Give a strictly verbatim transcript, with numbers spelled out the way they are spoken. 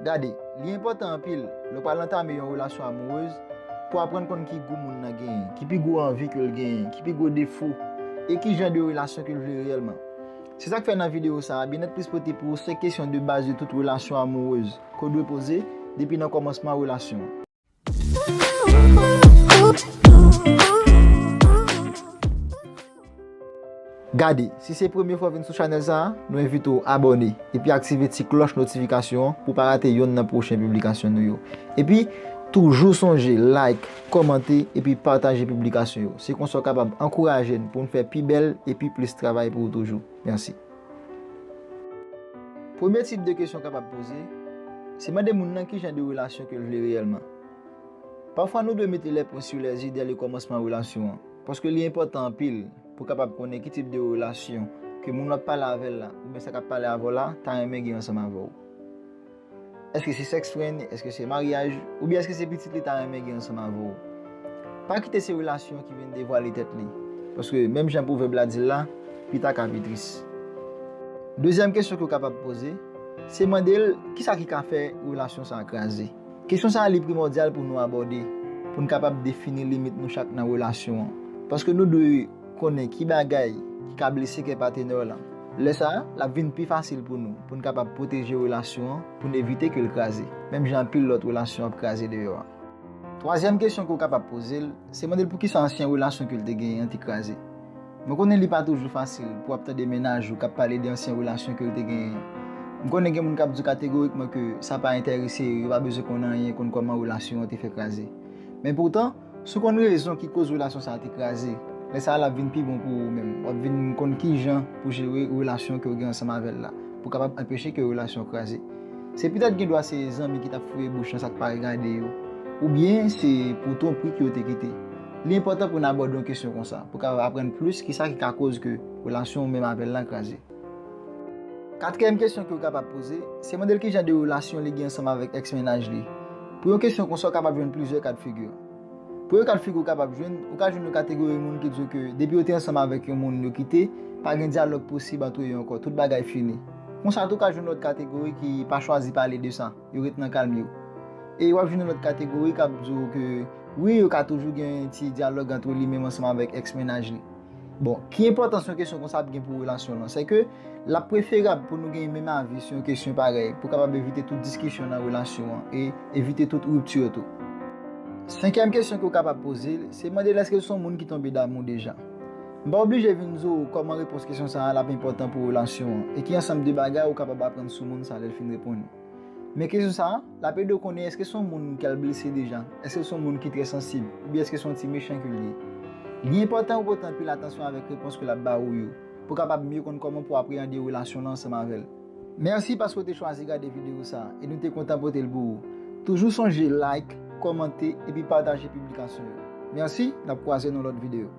Gade, li enpòtan anpil lè w pral antame yon relasyon amourèz pou w aprann konn ki gou moun nan genyen, ki pi gwo anvi ke l genyen, ki pi gwo defo, e ki jan de relasyon ke l vle reyèlman. Se sa k fè nan videyo sa a, Byenèt Plis pote pou ou senk kesyon de baz de tout relasyon amourèz ke w dwe poze depi nan kòmansman relasyon an. Gade, si se premye fwa w vin sou chanèl sa a, nou envite w abòne epi aktive ti klòch notifikasyon an pou w pa rate yonn nan pwochen piblikasyon nou yo. Epi, toujou sonje like, kòmante epi pataje piblikasyon yo. Se konsa w kapab ankouraje n pou n fè pi bèl epi plis travay pou ou toujou. Mèsi. Premye tip de kesyon w kapab poze, se mande moun nan ki jan de relasyon ke l vle reyèlman. Pafwa, nou dwe mete les points sur les i dès le kòmansman relasyon an, paske li enpòtan anpil pou w kapab konnen ki tip de relasyon ke moun w ap pale avè l la, oubyen sa k ap pale avè w la, ta renmen gen ansanm avè w. Èske se sex friend? Èske se maryaj? Oubyen èske se pitit li ta renmen gen ansanm avè w? Pa kite se relasyon ki vin devwale tèt li, paske menm jan pwovèb la di l la, pita ka pi tris. Dezyèm kesyon ke w kapab poze, se mande l kisa ki ka fè relasyon sa a kraze. Kesyon sa a li primòdyal pou nou abòde, pou n kapab defini limit nou chak nan relasyon an. Paske nou dwe konnen ki bagay ki ka blese kè patnè w lan. Lè sa a, l ap vin pi fasil pou nou, pou n kapab pwoteje relasyon an, pou n evite ke l kraze, menm jan anpil lòt relasyon ap kraze deyò a. Twazyèm kesyon ke w kapab poze l, se mande l poukisa ansyen relasyon ke l te genyen an te kraze. Mwen konnen li pa toujou fasil pou w ap tande mennaj ou k ap pale de ansyen relasyon ke l te genyen an. M konnen gen moun k ap di w kategorikman ke sa pa enterese yo, yo pa bezwen konn anyen konn kòman relasyon an te fè kraze. Men poutan, si w konn rezon ki koz relasyon sa a te kraze, lè sa a l ap vin pi bon pou ou menm. W ap vin konn ki jan pou jere relasyon ke w gen ansanm avè l la, pou w kapab anpeche ke relasyon an kraze. Se petèt gen dwa se zanmi ki t ap fouye bouch nan sa k pa regade yo, oubyen se pou twonpri ke yo te kite. Li enpòtan pou n abòde yon kesyon konsa, pou w kapab aprann plis kisa ki ka koz ke relasyon ou menm avè l lan kraze. Katriyèm kesyon ke w kapab poze, se mande l ki jan de relasyon li gen ansanm avèk èks mennaj li. Pou yon kesyon konsa, w kapab jwenn plizyè ka d figi. Premye ka d figi w kapab jwenn, ou ka jwenn yon kategori moun ki di w ke depi yo te ansanm avèk yon moun, yo kite, pa gen dyalòg posib ant yo ankò, tout bagay fini. Konsa tou, w ka jwenn lòt kategori ki pa chwazi pale de sa, yo ret nan kalm yo. E w ap jwenn yon lòt kategori k ap di w ke wi, yo ka toujou gen ti dyalòg ant li menm ansanm avèk èks mennaj li. Bon, ki enpòtans yon kesyon konsa ap gen pou relasyon w lan? Se ke l ap preferab pou nou gen menm avi sou yon kesyon parèy, pou w kapab evite tout diskisyon nan relasyon an e evite tout ripti tou. Senkyèm kesyon ke w kapab poze l, se mande l èske l se yon moun ki tonbe damou deja. M pa oblije vin di w kòman repons kesyon sa a l ap enpòtan pou relasyon an, e ki ansanm de bagay ou kapab aprann sou moun sa lè l fin reponn ou. Men kesyon sa a, l ap ede w konnen èske se yon moun ke l blese deja, èske se yon moun ki trè sansib, oubyen èske se yon ti mechan ke l ye. Li enpòtan pou w pote anpil atansyon avèk repons ke l ap ba ou yo, pou w kapab mye konn kòman pou w apreyande relasyon w lan ansanm avè l. Mèsi paske w te chwazi gade videyo sa a, e nou te kontan pote l pou ou. Toujou sonje like, kòmante, epi pataje piblikasyon yo. Mèsi, n ap kwaze nan lòt videyo.